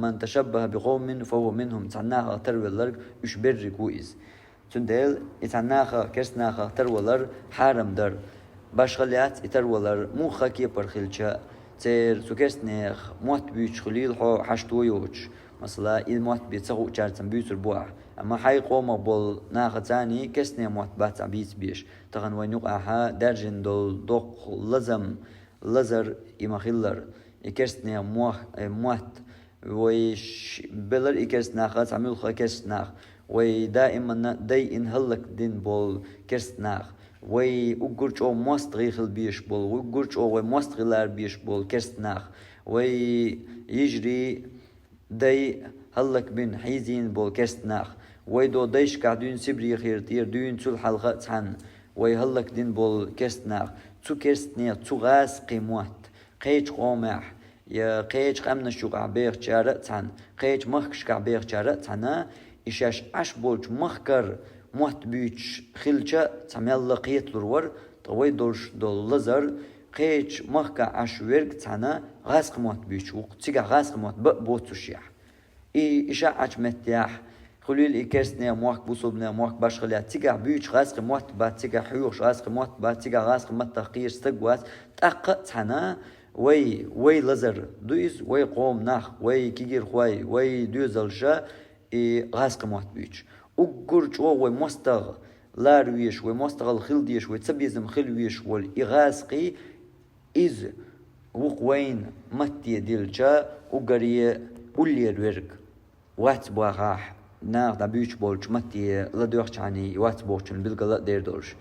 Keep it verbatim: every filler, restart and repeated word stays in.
من تشبه بقوم فهو منهم. Цхьан нахах тарвелларг уьш берриг ву иза. Цундела и цхьан нахах, керста нахах тарвалар хьарам дара. Башха лаьцна и тарвалар муха кепара хилча, церан цу керста нехан мотт буьйцуш хилийла хьо хьашт ву йоцуш. Масала, и мотт бен ца хуучаьрца буьйцур бу ахь. Амма хьайн къомах болу нахаца цхьаьний керста нехан мотт бац ахь бийца безаш. Тахана вайна юкъахь даьржина долу доккха лазам, лазар и ма-хиллара. И керста нехан мох-, э, мотт. Вай ш-, белара и керста нах, цхьа муьлхха керста нах. Вай даиманна дайина хӀаллакдина болу керста нах. Вай уггар чӀогӀа мостагӀий хила безаш болу, уггар чӀогӀа вай мостагӀий лара безаш болу керста нах. Вай йижарий дай хӀаллакбина, хьийзийна болу керста нах. Вай долу дайшкахь дуьйна Сибрехера тӀера, дуьйна цул хьалха а цхьаьна. Вай хӀаллакдина болу керста нах. Цу керста нехан, цу гӀазкхийн мотт кхечу къомехь, я кхечу къаьмнаш юкъахь бехачара а цхьаьна, кхечу махкашкахь бехачара а цхьаьна, и шаьш Ӏаш болчу махкара мотт буьйцуш хилча, цхьа мелла кхеталур вара, ткъа вай долуш долу лазар кхечу махкахь Ӏаш верг цхьаьна гӀазкхийн мотт буьйцуш ву-кх, цигахь гӀазкхийн мотт бан а боцушехь. И, и шаьш Ӏачу меттехь, хуьлийла и керста нехан мохк, бусулба нехан мохк, башха лаьцна, цигахь буьйцуш гӀазкхийн мотт бац, цигахь хьоьхуш гӀазкхийн мотт бац, цигахь гӀазкхийн маттах кхераш стаг вац, тӀаккха а цхьаьна вай, вай лазар ду иза, вай къоман нах, вай кегийрхой, вай доьзалша и гӀазкхийн мотт буьйцуш. Уггар чӀогӀа вай мостагӀа лара везаш, вай мостагӀалла хила дезаш, вай цабезам хила везаш волу и гӀазкхий, иза ву-кх вайна матте диллича уггаре уллера верг. Вац бохахь, наха дӀабуьйцуш болчу матте ладоьгӀча цхьаьний вац бохучун билгала а дер долуш.